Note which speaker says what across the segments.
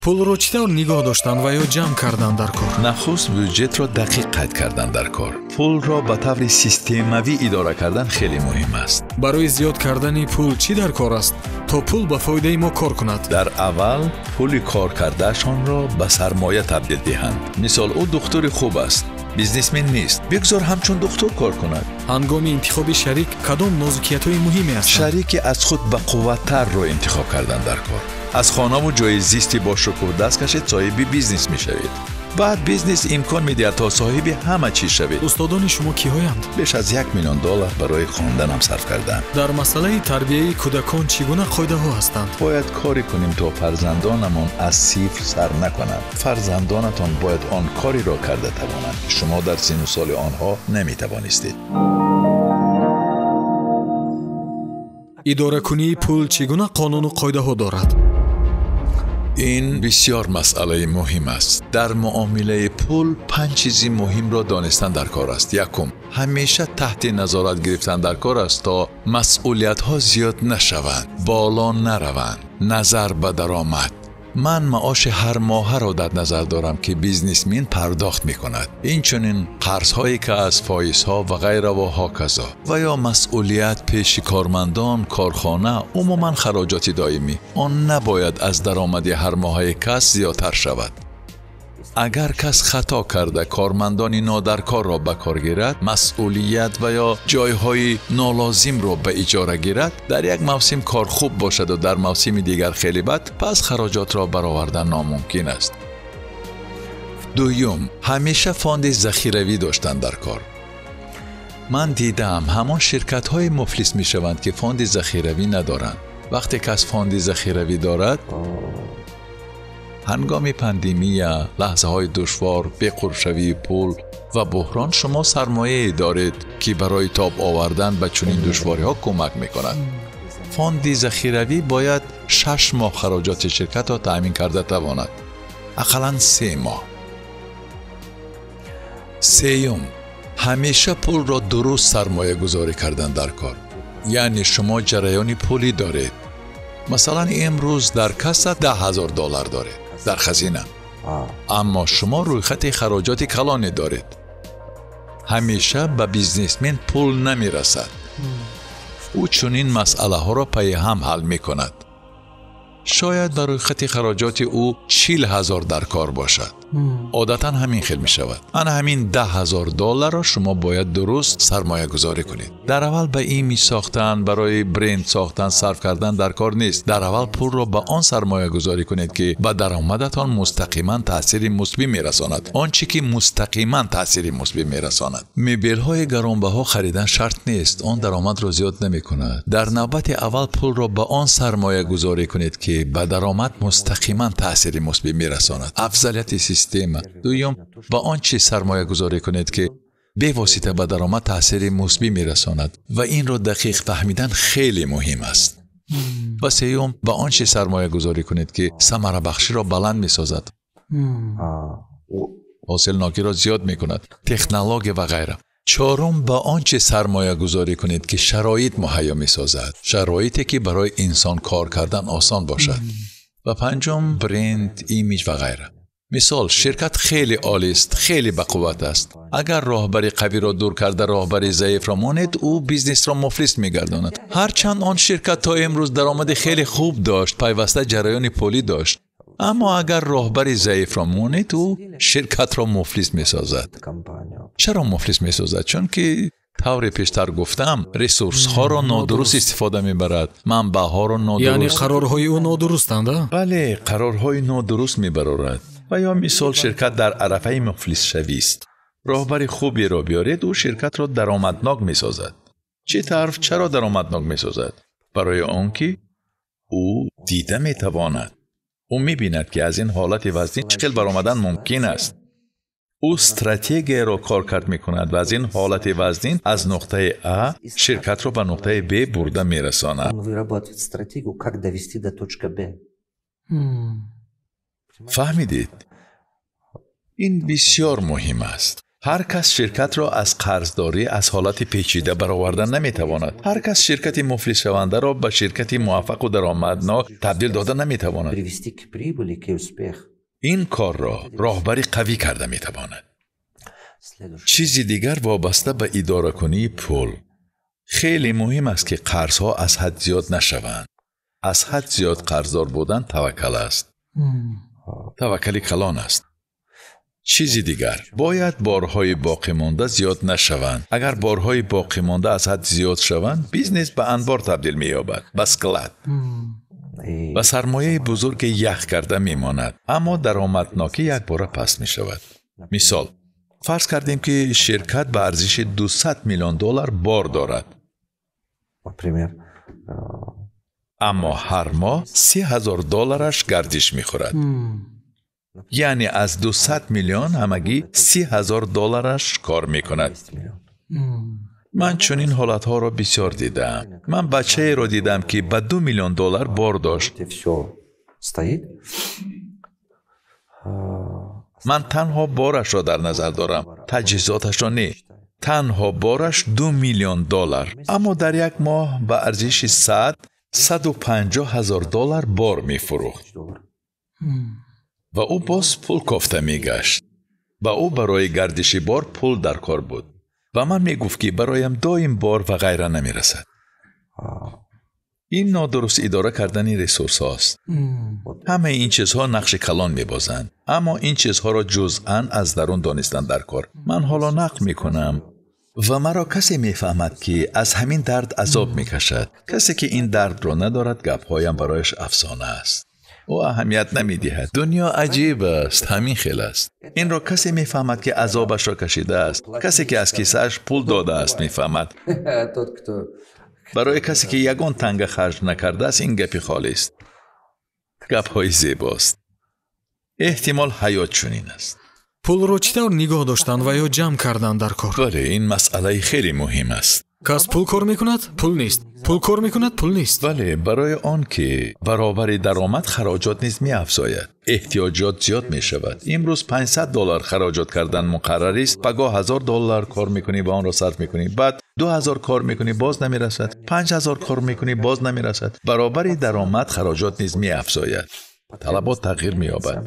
Speaker 1: Пулро чӣ тавр нигоҳ доштан ва ё ҷамъ кардан дар кор?
Speaker 2: Нахуст бюджетро дақиқ қайд кардан дар кор. Пулро ба таври системавӣ идора кардан хеле муҳим аст.
Speaker 1: Барои зиёд кардани пул чӣ дар кор аст, то пул ба фоидаи мо кор кунад?
Speaker 2: Дар аввал пули кор кардаашонро ба сармоя табдил диҳанд. Мисол, ӯ духтури хуб аст, бизнесмен нест, бигзор ҳамчун духтур кор кунад.
Speaker 1: Ҳангоми интихоби шарик кадом нозукиятҳои муҳиме ҳастанд?
Speaker 2: Шарике аз худ ба қувваттарро интихоб кардан дар кор. Аз хонаву ҷои зисти бошукӯҳ даст кашед, соҳиби бизнес мешавед. Баъд бизнес имкон медиҳад то соҳиби ҳама чиз шавед.
Speaker 1: Устодони шумо киҳоянд?
Speaker 2: Беш аз 1 миллион доллар барои хонданам сарф кардам.
Speaker 1: Дар масъалаи тарбияи кӯдакон чӣ гуна қоидаҳо ҳастанд?
Speaker 2: Бояд коре кунем то фарзандонамон аз сифр сар накунанд. Фарзандонатон бояд он кореро карда тавонанд, ки шумо дар синну соли онҳо наметавонистед.
Speaker 1: Идоракунии пул чӣ гуна қонуну қоидаҳо дорад?
Speaker 2: Ин бисёр масъалаи муҳим аст. Дар муомилаи пул 5 чизи муҳимро донистан дар кор аст. Якум, ҳамеша таҳти назорат гирифтан дар кор аст, то масъулиятҳо зиёд нашаванд, боло нараванд. Назар ба даромад. Ман маоши ҳар моҳаро дар назар дорам, ки бизнесмен пардохт мекунад. Инчунин қарзҳое, ки аз фоизҳо ва ғайра ва ҳоказо, ва ё масъулият пеши кормандон, корхона, умуман хароҷоти доимӣ. Он набояд аз даромади ҳар моҳаи кас зиёдтар шавад. Агар кас хато карда кормандони нодаркорро ба кор гирад, масъулият ва ё ҷойҳои нолозимро ба иҷора гирад, дар як мавсим кор хуб бошаду дар мавсими дигар хеле бад, пас хароҷотро баровардан номумкин аст. Дуюм, ҳамеша фонди захиравӣ доштан дар кор. Ман дидаам ҳамон ширкатҳое муфлис мешаванд, ки фонди захиравӣ надоранд. Вақте кас фонди захиравӣ дорад, ҳангоми пандемия, лаҳзаҳои душвор, беқурбшавии пул ва буҳрон шумо сармояе доред, ки барои тоб овардан ба чунин душвориҳо кӯмак мекунад. Фонди захиравӣ бояд 6 моҳ хароҷоти ширкатро таъмин карда тавонад, ақаллан 3 моҳ. Сеюм, ҳамеша пулро дуруст сармоягузорӣ кардан дар кор. Яъне шумо ҷараёни пулӣ доред. Масалан, имрӯз дар касса $10,000 доред дар хазина, аммо шумо рӯйхати хароҷоти калоне доред. Ҳамеша ба бизнесмен пул намерасад. Ӯ чунин масъалаҳоро пайи ҳам ҳал мекунад. Шояд ба рӯйхати хароҷоти ӯ 40,000 дар кор бошад. Одатан ҳамин хел мешавад. Ана ҳамин $10,000 шумо бояд дуруст сармоягузорӣ кунед. Дар аввал ба имидж сохтан, барои бренд сохтан сарф кардан дар кор нест. Дар аввал пулро ба он сармоягузорӣ кунед, ки ба даромадатон мустақиман таъсири мусбӣ мерасонад. Он чӣ ки мустақиман таъсири мусбӣ мерасонад. Мебелҳои гаронбаҳо харидан шарт нест, он даромадро зиёд намекунад. Дар навбати аввал пулро ба он сармоягузорӣ кунед, ки ба даромад мустақиман таъсири мусбӣ мерасонад. Афзалияти система. Дуюм, ба он чиз сармоягузорӣ кунед, ки бевосита ба даромад таъсири мусбӣ мерасонад ва инро дақиқ фаҳмидан хеле муҳим аст. Ва сеюм, ба он чиз сармоягузорӣ кунед, ки самарабахширо баланд месозад, ҳосилнокиро зиёд мекунад, технология ва ғайра. Чорум, ба он чиз сармоягузорӣ кунед, ки шароит муҳайё месозад, шароите ки барои инсон кор кардан осон бошад. Ва панҷум, бренд, имидж ва ғайра. Мисол, ширкат хеле олист, хеле бақувват аст. Агар роҳбари қавиро дур карда роҳбари заифро монед, ӯ бизнесро муфлис мегардонад. Ҳарчанд он ширкат то имрӯз даромади хеле хуб дошт, пайваста ҷараёни пулӣ дошт, аммо агар роҳбари заифро монед, ӯ ширкатро муфлис месозад. Чаро муфлис месозад? Чунки тавре пештар гуфтам, ресурсҳоро нодуруст истифода мебарад, манбаъҳоро нодуруст.
Speaker 1: Яъне қарорҳои ӯ нодурустанд, а?
Speaker 2: Бале, қарорҳои нодуруст мебарорад. Ва ё мисол, ширкат дар арафаи муфлисшавист. Роҳбари хуберо биёред, ӯ ширкатро даромаднок месозад. Чӣ тавр? Чаро даромаднок месозад? Барои он ки ӯ дида метавонад. Ӯ мебинад, ки аз ин ҳолати вазнин чӣ хел баромадан мумкин аст. Ӯ стратегияро коркард мекунад ва аз ин ҳолати вазнин аз нуқтаи А ширкатро ба нуқтаи Б бурда мерасонад. Фаҳмидед? Ин бисёр муҳим аст. Ҳар кас ширкатро аз қарздорӣ, аз ҳолати печида баровардан наметавонад. Ҳар кас ширкати муфлисшавандаро ба ширкати муваффақу даромаднок табдил дода наметавонад. Ин корро роҳбари қавӣ карда метавонад. Чизи дигар вобаста ба идоракунии пул. Хеле муҳим аст, ки қарзҳо аз ҳад зиёд нашаванд. Аз ҳад зиёд қарздор будан таваккал аст. Таваккали калон аст. Чизи дигар, бояд борҳои боқимонда зиёд нашаванд. Агар борҳои боқимонда аз ҳад зиёд шаванд, бизнес ба анбор табдил меёбад, ба склад. Ба сармояи бузурге ях карда мемонад, аммо даромаднокӣ якбора паст мешавад. Мисол, фарз кардем, ки ширкат ба арзиши 200 миллион доллар бор дорад. Аммо ҳар моҳ 30 000 доллараш гардиш мехӯрад. Яъне аз 200 миллион ҳамагӣ 30 000 доллараш кор мекунад. Ман чунин ҳолатҳоро бисёр дидаам. Ман бачаеро дидам, ки ба 2 миллион доллар бор дошт. Ман танҳо борашро дар назар дорам, таҷҳизоташро не. Танҳо бораш 2 миллион доллар, аммо дар як моҳ ба арзиши 100-150 ҳазор доллар бор мефурӯхт. Ва ӯ боз пул кофта мегашт. Ба ӯ барои гардиши бор пул дар кор буд. Ва ман мегуфт, ки бароям доим бор ва ғайра намерасад. Ин нодуруст идора кардани ресурсҳост. Ҳамаи ин чизҳо нақши калон мебозанд, аммо ин чизҳоро ҷузъан аз дарун донистан дар кор. Ман ҳоло нақл мекунам ва маро касе мефаҳмад, ки аз ҳамин дард азоб мекашад. Касе ки ин дардро надорад, гапҳоям барояш афсона аст. Ӯ аҳамият намедиҳад. Дунё аҷиб аст, ҳамин хел аст. Инро касе мефаҳмад, ки азобашро кашидааст. Касе ки аз кисааш пул додааст мефаҳмад. Барои касе ки ягон танга харҷ накардааст, ин гапи холист. Гапҳои зебост. Эҳтимол ҳаёт чунин аст.
Speaker 1: Пулро чӣ тавр нигоҳ доштан ва ё ҷамъ кардан дар кор?
Speaker 2: Бале, ин масъалаи хеле муҳим аст.
Speaker 1: Кас пул кор мекунад, пул нест. Пул кор мекунад, пул нест.
Speaker 2: Бале, барои он ки баробари даромад хароҷот низ меафзояд. Эҳтиёҷот зиёд мешавад. Имрӯз 500 доллар хароҷот кардан муқаррарист, пагоҳ 1000 доллар кор мекунӣ ва онро сарф мекунӣ. Баъд 2000 кор мекунӣ, боз намерасад. 5000 кор мекунӣ, боз намерасад. Баробари даромад хароҷот низ меафзояд. Талабот тағйир меёбад.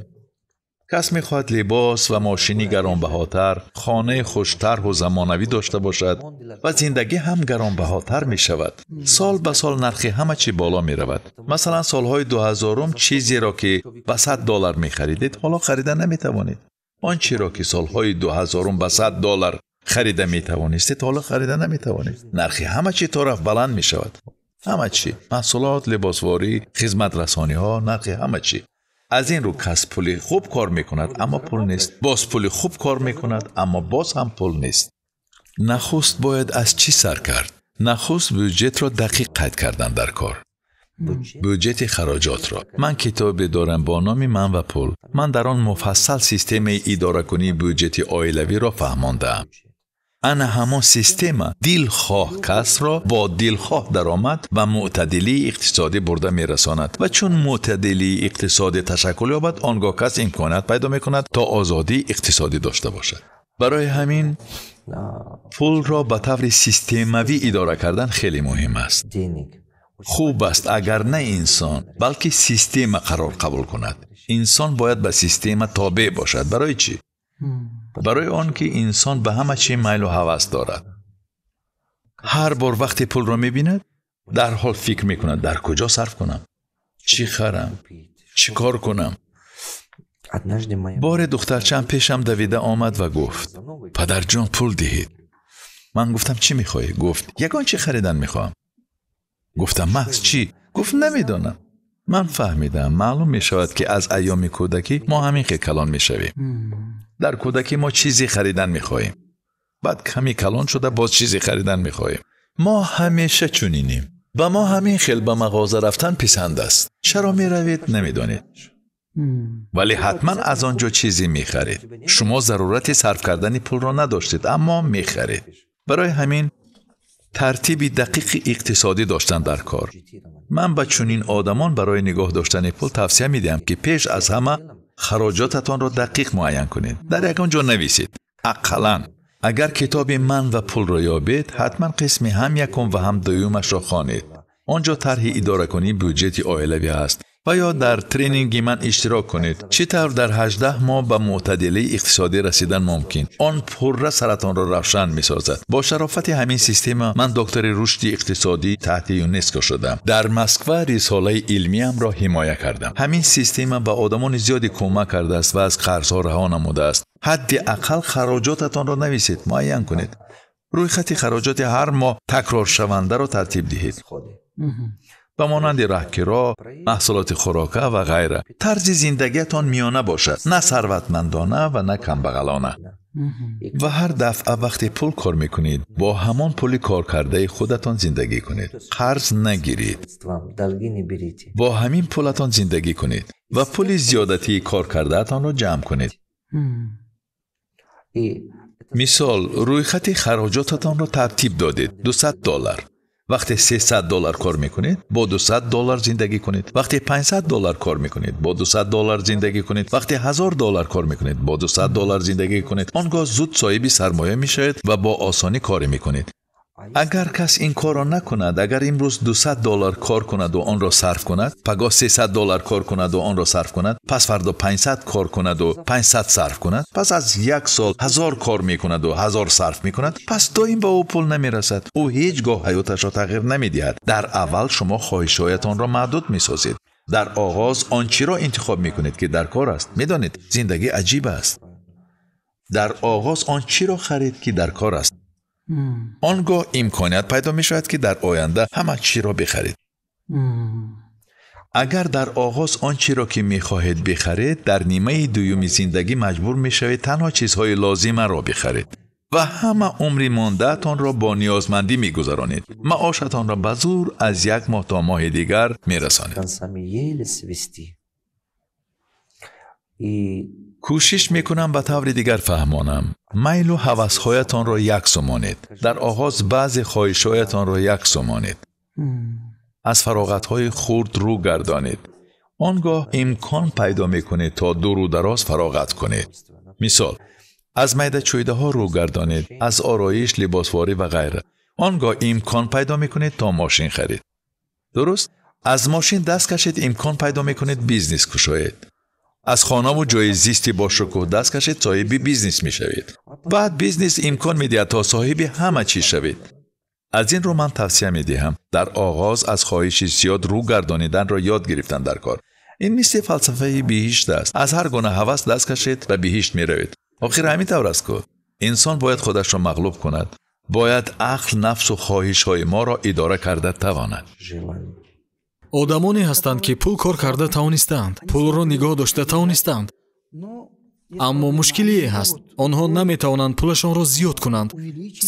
Speaker 2: Кас мехоҳад либос ва мошини гаронбаҳотар, хонаи хуштарҳу замонавӣ дошта бошад ва зиндагӣ ҳам гаронбаҳотар мешавад. Сол ба сол нархи ҳама чӣ боло меравад. Масалан, солҳои 2000 чизеро ки ба 100 доллар мехаридед, ҳоло харида наметавонед. Он чиро ки солҳои 2000 ба 100 доллар харида метавонистед, ҳоло харида наметавонед. Нархи ҳама чӣ тораф баланд мешавад. Ҳама чӣ: маҳсулот, либосворӣ, хизматрасониҳо, нархи ҳама чӣ. Аз ин рӯ кас пули хуб кор мекунад, аммо пул нест. Боз пули хуб кор мекунад, аммо боз ҳам пул нест. Нахуст бояд аз чӣ сар кард? Нахуст бюҷетро дақиқ қайд кардан дар кор. Бюҷети хароҷотро. Ман китобе дорам бо номи «Ман ва пул». Ман дар он муфассал системаи идоракунии бюҷети оилавиро фаҳмондаам. Ана ҳамон система дилхоҳ касро бо дилхоҳ даромад ба мӯътадилии иқтисодӣ бурда мерасонад. Ва чун мӯътадилии иқтисодӣ ташаккул ёбад, он гоҳ кас имконият пайдо мекунад то озодии иқтисодӣ дошта бошад. Барои ҳамин пулро ба таври системавӣ идора кардан хеле муҳим аст. Хуб аст, агар на инсон, балки система қарор қабул кунад. Инсон бояд ба система тобеъ бошад. Барои чӣ? Барои он ки инсон ба ҳама чӣ майлу ҳавас дорад. Ҳар бор вақте пулро мебинад, дарҳол фикр мекунад, дар куҷо сарф кунам, чӣ харам, чӣ кор кунам. Боре духтарчаам пешам давида омад ва гуфт: падарҷон, пул диҳед. Ман гуфтам: чӣ мехоҳӣ? Гуфт: ягон чӣ харидан мехоҳам. Гуфтам: маҳз чӣ? Гуфт: намедонам. Ман фаҳмидам, маълум мешавад, ки аз айёми кӯдакӣ мо ҳамин хел калон мешавем. Дар кӯдакӣ мо чизе харидан мехоҳем, баъд каме калон шуда боз чизе харидан мехоҳем. Мо ҳамеша чунинем. Ба мо ҳамин хел ба мағоза рафтан писанд аст. Чаро меравед, намедонед, вале ҳатман аз он ҷо чизе мехаред. Шумо зарурати сарф кардани пулро надоштед, аммо мехаред. Барои ҳамин тартиби дақиқи иқтисодӣ доштан дар кор. Ман ба чунин одамон барои нигоҳ доштани пул тавсия медиҳам, ки пеш аз ҳама хароҷотатонро дақиқ муайян кунед. Дар ягон ҷо нависед. Ақаллан агар китоби ман ва пулро ёбед, ҳатман қисми ҳам якум ва ҳам дуюмашро хонед. Он ҷо тарҳи идоракунии бюҷети оилавӣ ҳаст. Ва ё дар тренинги ман иштирок кунед. Чӣ тавр дар 18 моҳ ба мӯътадилии иқтисодӣ расидан мумкин? Он пурра саратонро равшан месозад. Бо шарофати ҳамин система ман доктори рушди иқтисодӣ таҳти ЮНЕСКО шудам. Дар Москва рисолаи илмиамро ҳимоя кардам. Ҳамин система ба одамони зиёде кӯмак кардааст ва аз қарзҳо раҳо намудааст. Ҳадди ақал хароҷотатонро нависед, муайян кунед. Рӯйхати хароҷоти ҳар моҳ такроршавандаро тартиб диҳед. Ба монанди раҳкиро, маҳсулоти хӯрока ва ғайра. Тарзи зиндагиатон миёна бошад, на сарватмандона ва на камбағалона. Ва ҳар дафъа вақте пул кор мекунед, бо ҳамон пули коркардаи худатон зиндагӣ кунед. Қарз нагиред. Бо ҳамин пулатон зиндагӣ кунед ва пули зиёдатии коркардаатонро ҷамъ кунед. Мисол, рӯйхати хароҷотатонро тартиб додед $200. Вақте $300 кор мекунед, бо $200 зиндагӣ кунед. Вақте $500 кор мекунед, бо $200 зиндагӣ кунед. Вақте $1000 кор мекунед, бо $200 зиндагӣ кунед. Он гоҳ зуд соҳиби сармоя мешавед ва бо осонӣ кор мекунед. Агар кас ин корро накунад, агар имрӯз $200 кор кунад ва онро сарф кунад, пагоҳ $300 кор кунад ва онро сарф кунад, пас фардо 500 кор кунад ва 500 сарф кунад, пас аз як сол 1000 кор мекунад ва 1000 сарф мекунад, пас доим ба ӯ пул намерасад. Ӯ ҳеҷ гоҳ ҳаёташро тағйир намедиҳад. Дар аввал шумо хоҳишҳоятонро маҳдуд месозед. Дар оғоз он чиро интихоб мекунед ки дар кор аст. Медонед, зиндагӣ аҷиб аст. Дар оғоз он чиро харид ки дар кор аст. Он гоҳ имконият пайдо мешавад ки дар оянда ҳама чиро бихаред. Агар дар оғоз он чиро ки мехоҳед бихаред, дар нимаи дуюми зиндагӣ маҷбур мешавед танҳо чизҳои лозимаро бихаред ва ҳама умри мондаатонро бо ниёзмандӣ мегузаронед. Маошатонро ба зур аз як моҳ то моҳи дигар мерасонед. Кӯшиш мекунам ба таври дигар фаҳмонам. Майлу ҳавасҳоятонро яксу монед. Дар оғоз баъзе хоҳишҳоятонро яксу монед. Аз фароғатҳои хурд рӯ гардонед. Он гоҳ имкон пайдо мекунед то дуру дароз фароғат кунед. Мисол, аз майдачӯйдаҳо рӯ гардонед, аз ороиш, либосворӣ ва ғайра. Он гоҳ имкон пайдо мекунед то мошин харид. Дуруст? Аз мошин даст кашед, имкон пайдо мекунед бизнес кушоед. Аз хонаву ҷои зисти бошукӯҳ даст кашед, соҳиби бизнес мешавед. Баъд бизнес имкон медиҳад то соҳиби ҳама чиз шавед. Аз ин рӯ ман тавсия медиҳам дар оғоз аз хоҳиши зиёд рӯ гардониданро ёд гирифтан дар кор. Ин мисли фалсафаи биҳишт аст. Аз ҳар гуна ҳавас даст кашед ва биҳишт меравед. Охир ҳамин тавр аст ку. Инсон бояд худашро мағлуб кунад. Бояд ақл, нафсу хоҳишҳои моро идора карда тавонад.
Speaker 1: Одамоне ҳастанд ки пул кор карда тавонистаанд, пулро нигоҳ дошта тавонистаанд. Аммо мушкилие ҳаст. Онҳо наметавонанд пулашонро зиёд кунанд,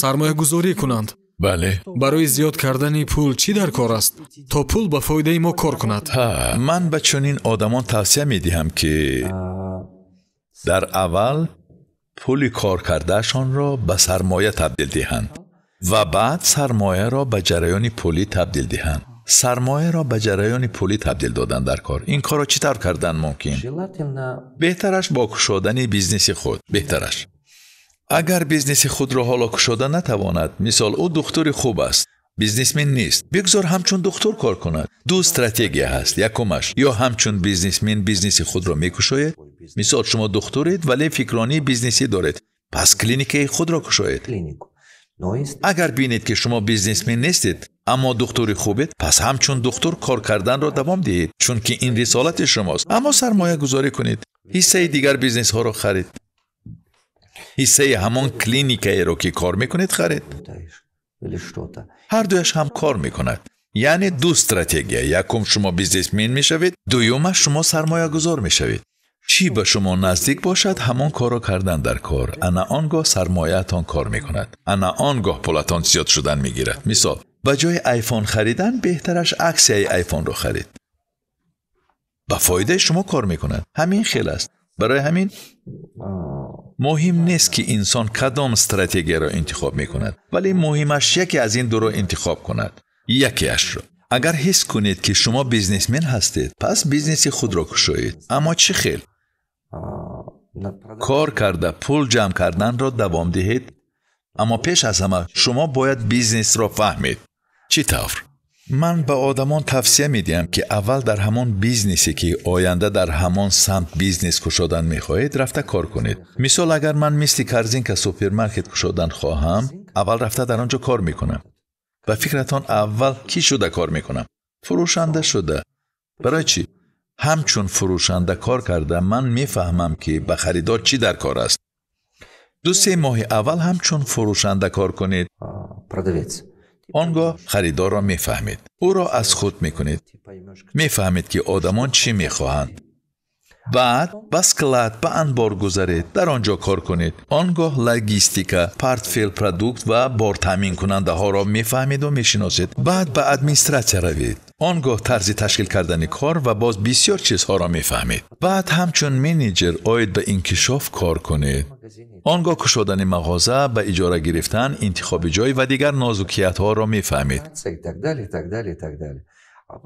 Speaker 1: сармоягузорӣ кунанд.
Speaker 2: Бале.
Speaker 1: Барои зиёд кардани пул чӣ дар кор аст, то пул ба фоидаи мо кор кунад?
Speaker 2: Ҳа, ман ба чунин одамон тавсия медиҳам ки дар аввал пули кор кардаашонро ба сармоя табдил диҳанд ва баъд сармояро ба ҷараёни пулӣ табдил диҳанд. Сармояро ба ҷараёни пулӣ табдил додан дар кор. Ин корро чӣ тавр кардан мумкин? Беҳтараш бо кушодани бизнеси худ. Беҳтараш. Агар бизнеси худро ҳоло кушода натавонад, мисол ӯ духтури хуб аст, бизнесмен нест, бигзор ҳамчун духтур кор кунад. Ду стратегия ҳаст. Якумаш, ё ҳамчун бизнесмен бизнеси худро мекушоед. Мисол шумо духтуред, вале фикронии бизнесӣ доред, пас клиникаи худро кушоед. Агар бинед ки шумо бизнесмен нестед, аммо духтури хубед, пас ҳамчун духтур кор карданро давом диҳед, чунки ин рисолати шумост. Аммо сармоягузорӣ кунед, ҳиссаи дигар бизнесҳоро харид, ҳиссаи ҳамон клиникаеро ки кор мекунед харид. Ҳар дуяш ҳам кор мекунад. Яъне ду стратегия. Якум, шумо бизнесмен мешавед, дуюмаш шумо сармоягузор мешавед. Чӣ ба шумо наздик бошад, ҳамон корро кардан дар кор. Ана он гоҳ сармояатон кор мекунад. Ана он гоҳ пулатон зиёд шудан мегирад. Мисол, ба ҷои айфон харидан беҳтараш аксияи айфонро харид. Ба фоидаи шумо кор мекунад. Ҳамин хел аст. Барои ҳамин муҳим нест ки инсон кадом стратегияро интихоб мекунад, вале муҳимаш яке аз ин дуро интихоб кунад. Якеашро. Агар ҳис кунед ки шумо бизнесмен ҳастед, пас бизнеси худро кушоед. Аммо чӣ хел? Кор карда пул ҷамъ карданро давом диҳед, аммо пеш аз ҳама шумо бояд бизнесро фаҳмед. Чӣ тавр? Ман ба одамон тавсия медиҳам, ки аввал дар ҳамон бизнесе, ки оянда дар ҳамон самт бизнес кушодан мехоҳед, рафта кор кунед. Мисол, агар ман мисли Корзинка супермаркет кушодан хоҳам, аввал рафта дар он ҷо кор мекунам. Ба фикратон аввал кӣ шуда кор мекунам? Фурӯшанда шуда. Барои чӣ? Ҳамчун фурӯшанда кор карда ман мефаҳмам, ки ба харидор чӣ дар кор аст. 2-3 моҳи аввал ҳамчун фурӯшанда кор кунед. Он гоҳ харидорро мефаҳмед, ӯро аз худ мекунед, мефаҳмед, ки одамон чӣ мехоҳанд. Баъд ба склад, ба анбор гузаред, дар он ҷо кор кунед. Он гоҳ логистика, портфел продукт ва бортаъминкунандаҳоро мефаҳмеду мешиносед. Баъд ба администратсия равед. Он гоҳ тарзи ташкил кардани кор ва боз бисёр чизҳоро мефаҳмед. Баъд ҳамчун менеҷер оид ба инкишоф кор кунед. Он гоҳ кушодани мағоза, ба иҷора гирифтан, интихоби ҷой ва дигар нозукиятҳоро мефаҳмед.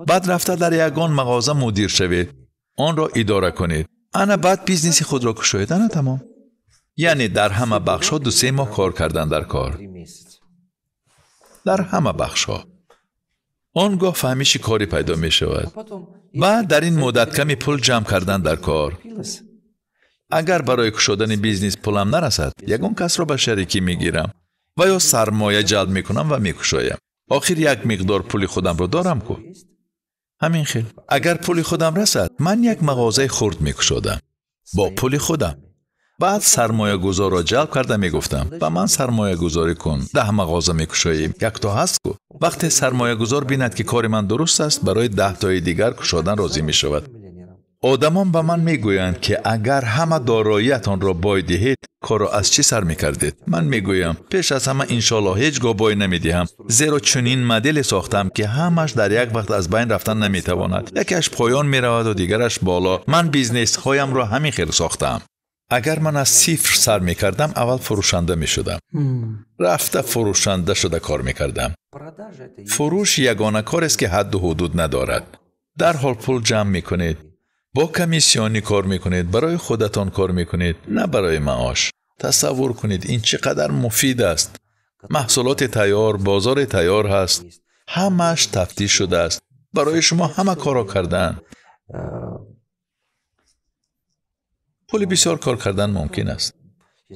Speaker 2: Баъд рафта дар ягон мағоза мудир шавед, онро идора кунед. Ана баъд бизнеси худро кушоед. Ана тамом. Яъне дар ҳама бахшҳо 2-3 моҳ кор кардан дар кор. Дар ҳама бахшҳо. Он гоҳ фаҳмиши корӣ пайдо мешавад. Баъд дар ин муддат ками пул ҷамъ кардан дар кор. Агар барои кушодани бизнес пулам нарасад, ягон касро ба шарикӣ мегирам ва ё сармоя ҷалб мекунам ва мекушоям. Охир як миқдор пули худамро дорам ку. Ҳамин хел. Агар пули худам расад, ман як мағозаи хурд мекушодам бо пули худам. Баъд сармоягузорро ҷалб карда мегуфтам: ба ман сармоягузорӣ кун, 10 мағоза мекушоем, якто ҳаст ку. Вақте сармоягузор бинад, ки кори ман дуруст аст, барои 10 тои дигар кушодан розӣ мешавад. Одамон ба ман мегӯянд, ки агар ҳама дороиятонро бой диҳед, корро аз чӣ сар мекардед? Ман мегӯям, пеш аз ҳама иншоаллоҳ ҳеҷ гоҳ бой намедиҳам, зеро чунин моделе сохтам, ки ҳамаш дар як вақт аз байн рафтан наметавонад. Якеаш поён мераваду дигараш боло. Ман бизнесҳоямро ҳамин хел сохтаам. Агар ман аз сифр сар мекардам, аввал фурӯшанда мешудам. Рафта фурӯшанда шуда кор мекардам. Фурӯш ягона корест, ки ҳадду ҳудуд надорад. Дарҳол пул ҷамъ мекунед, бо комиссионӣ кор мекунед, барои худатон кор мекунед, на барои маош. Тасаввур кунед, ин чӣ қадар муфид аст. Маҳсулоти тайёр, бозори тайёр ҳаст, ҳамааш тафтиш шудааст. Барои шумо ҳама корро кардаанд. Пули бисёр кор кардан мумкин аст,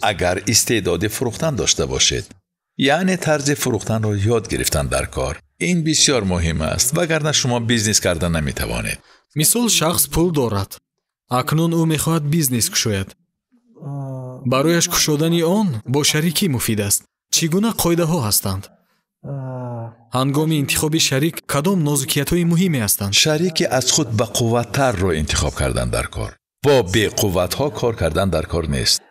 Speaker 2: агар истеъдоди фурӯхтан дошта бошед. Яъне тарзи фурӯхтанро ёд гирифтан дар кор. Ин бисёр муҳим аст, вагарна шумо бизнес кардан наметавонед.
Speaker 1: Мисол, шахс пул дорад. Акнун ӯ мехоҳад бизнес кушояд. Барояш кушодани он бо шарикӣ муфид аст. Чӣ гуна қоидаҳо ҳастанд? Ҳангоми интихоби шарик кадом нозукиятҳои муҳиме ҳастанд?
Speaker 2: Шарике аз худ бақувваттарро интихоб кардан дар кор. Бо беқувватҳо кор кардан дар кор нест.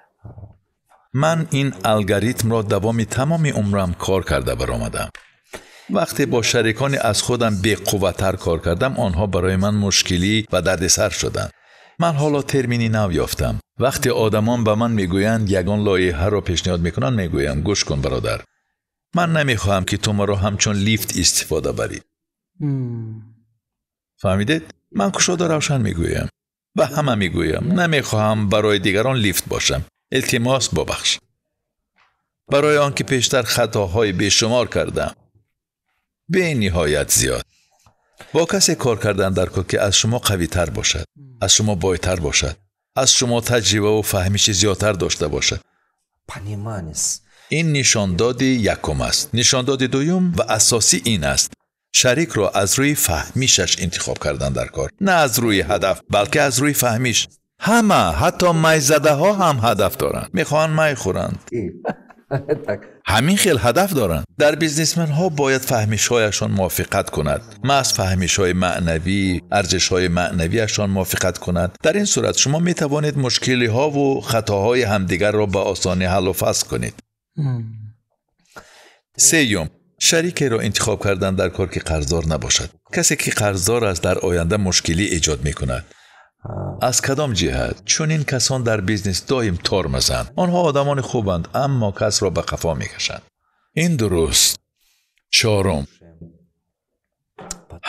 Speaker 2: Ман ин алгоритмро давоми тамоми умрам кор карда баромадам. Вақте бо шарикони аз худам беқувваттар кор кардам, онҳо барои ман мушкилӣ ва дардисар шуданд. Ман ҳоло термини нав ёфтам. Вақте одамон ба ман мегӯянд ягон лоиҳаро пешниҳод мекунанд, мегӯям: гӯш кун бародар, ман намехоҳам, ки ту маро ҳамчун лифт истифода барӣ. Фаҳмидед? Ман кушода равшан мегӯям, ба ҳама мегӯям, намехоҳам барои дигарон лифт бошам. Илтимос бубахш. Барои он ки пештар хатоҳои бешумор кардам, бениҳоят зиёд. Бо касе кор кардан дар кор, ки аз шумо қавитар бошад, аз шумо бойтар бошад, аз шумо таҷрибаву фаҳмиши зиёдтар дошта бошад. Ин нишондоди якум аст. Нишондоди дуюм ва асосӣ ин аст: шарикро аз рӯи фаҳмишаш интихоб кардан дар кор, на аз рӯи ҳадаф, балки аз рӯи фаҳмиш. Ҳама, ҳатто майзадаҳо ҳам ҳадаф доранд, мехоҳанд май хӯранд. Ҳамин хел ҳадаф доранд. Дар бизнесменҳо бояд фаҳмишҳояшон мувофиқат кунад, маҳз фаҳмишҳои маънавӣ, арзишҳои маънавиашон мувофиқат кунад. Дар ин сурат шумо метавонед мушкилиҳову хатоҳои ҳамдигарро ба осонӣ ҳаллу фасл кунед. Сеюм, шарикеро интихоб кардан дар кор, ки қарздор набошад. Касе ки қарздор аст, дар оянда мушкилӣ эҷод мекунад. Аз кадом ҷиҳат? Чунин касон дар бизнес доим тормозанд. Онҳо одамони хубанд, аммо касро ба қафо мекашанд. Ин дуруст. Чорум,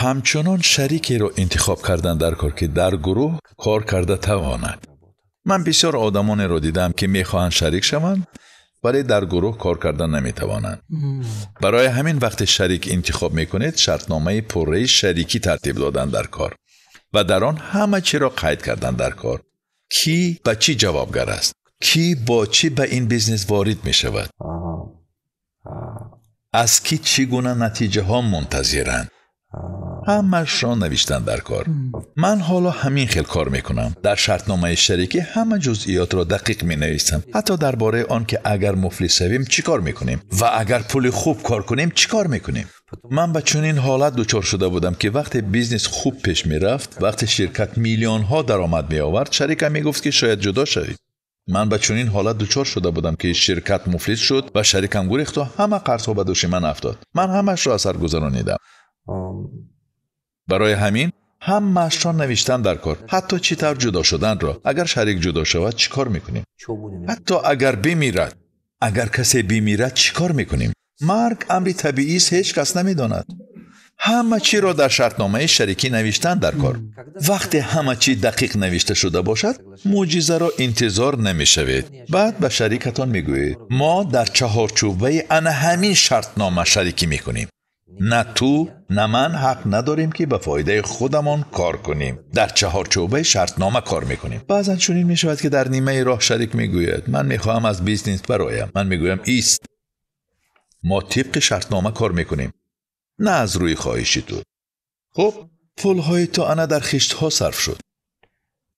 Speaker 2: ҳамчунон шарикеро интихоб кардан дар кор, ки дар гурӯҳ кор карда тавонад. Ман бисёр одамонеро дидам, ки мехоҳанд шарик шаванд, вале дар гурӯҳ кор кардан наметавонанд. Барои ҳамин вақте шарик интихоб мекунед, шартномаи пурраи шарикӣ тартиб додан дар кор ва дар он ҳама чиро қайд кардан дар кор. Кӣ ба чӣ ҷавобгар аст, кӣ бо чӣ ба ин бизнес ворид мешавад, аз кӣ чӣ гуна натиҷаҳо мунтазиранд, ҳамаашро навиштан дар кор. Ман ҳоло ҳамин хел кор мекунам. Дар шартномаи шарикӣ ҳама ҷузъиётро дақиқ менависам, ҳатто дар бораи он ки агар муфлис шавем чӣ кор мекунем ва агар пули хуб кор кунем чӣ кор мекунем. Ман ба чунин ҳолат дучор шуда будам, ки вақте бизнес хуб пеш мерафт, вақте ширкат миллионҳо даромад меовард, шарикам мегуфт, ки шояд ҷудо шавем. Ман ба чунин ҳолат дучор шуда будам, ки ширкат муфлис шуд ва шарикам гурехт ва ҳама қарзҳо ба дӯши ман афтод. Ман ҳамаашро аз сар гузаронидам. Барои ҳамин ҳамаашро навиштан дар кор, ҳатто чӣ тавр ҷудо шуданро. Агар шарик ҷудо шавад чӣ кор мекунем? Ҳатто агар бимирад, агар касе бимирад чӣ кор мекунем? Марг амри табиист, ҳеҷ кас намедонад. Ҳама чиро дар шартномаи шарикӣ навиштан дар кор. Вақте ҳама чӣ дақиқ навишта шуда бошад, мӯъҷизаро интизор намешавед. Баъд ба шарикатон мегӯед: мо дар чаҳорчӯбаи ана ҳамин шартнома шарикӣ мекунем. На ту, на ман ҳақ надорем, ки ба фоидаи худамон кор кунем. Дар чаҳорчӯбаи шартнома кор мекунем. Баъзан чунин мешавад, ки дар нимаи роҳ шарик мегӯяд: ман мехоҳам аз бизнес бароям. Ман мегӯям: ист, мо тибқи шартнома кор мекунем, на аз рӯи хоҳиши ту. Хуб, пулҳои ту ана дар хиштҳо сарф шуд.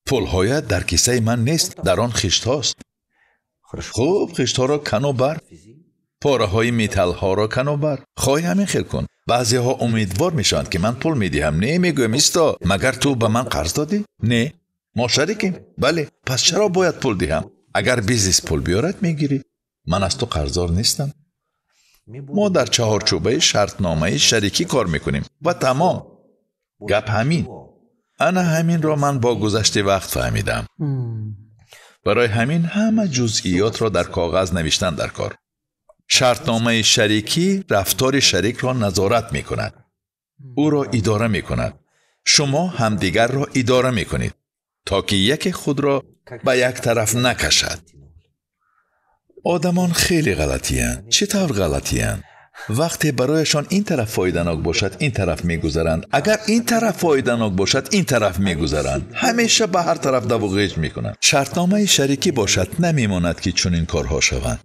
Speaker 2: Пулҳоят дар кисаи ман нест, дар он хиштҳост. Хуб, хиштҳоро кану бар, пораҳои металлҳоро кану бар. Хоҳӣ ҳамин хел кун. Баъзеҳо умедвор мешаванд, ки ман пул медиҳам. Не, мегӯям: исто, магар ту ба ман қарз додӣ? Не, мо шарикем. Бале, пас чаро бояд пул диҳам? Агар бизнес пул биёрад, мегирӣ. Ман аз ту қарздор нестам. Мо дар чаҳорчӯбаи шартномаи шарикӣ кор мекунем ва тамом. Гап ҳамин. Ана ҳаминро ман бо гузашти вақт фаҳмидам. Барои ҳамин ҳама ҷузъиётро дар коғаз навиштан дар кор. Шартномаи шарикӣ рафтори шарикро назорат мекунад, ӯро идора мекунад. Шумо ҳамдигарро идора мекунед, то ки яке худро ба як тараф накашад. Одамон хеле ғалатиянд. Чӣ тавр ғалатиянд? Вақте барояшон ин тараф фоиданок бошад, ин тараф мегузаранд. Агар ин тараф фоиданок бошад, ин тараф мегузаранд. Ҳамеша ба ҳар тараф даву ғеҷ мекунанд. Шартномаи шарикӣ бошад, намемонад, ки чунин корҳо шаванд.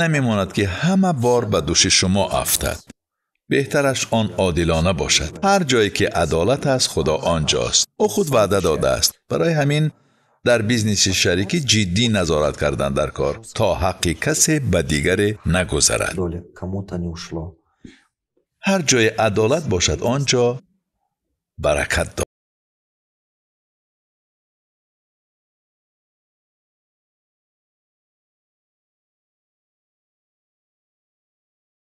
Speaker 2: Намемонад, ки ҳама бор ба дӯши шумо афтад. Беҳтараш он одилона бошад. Ҳар ҷое ки адолат аст, Худо он ҷост. Ӯ худ ваъда додааст. Барои ҳамин дар бизнеси шарикӣ ҷиддӣ назорат кардан дар кор, то ҳаққи касе ба дигаре нагузарад. Ҳар ҷое адолат бошад, он ҷо баракат дорад.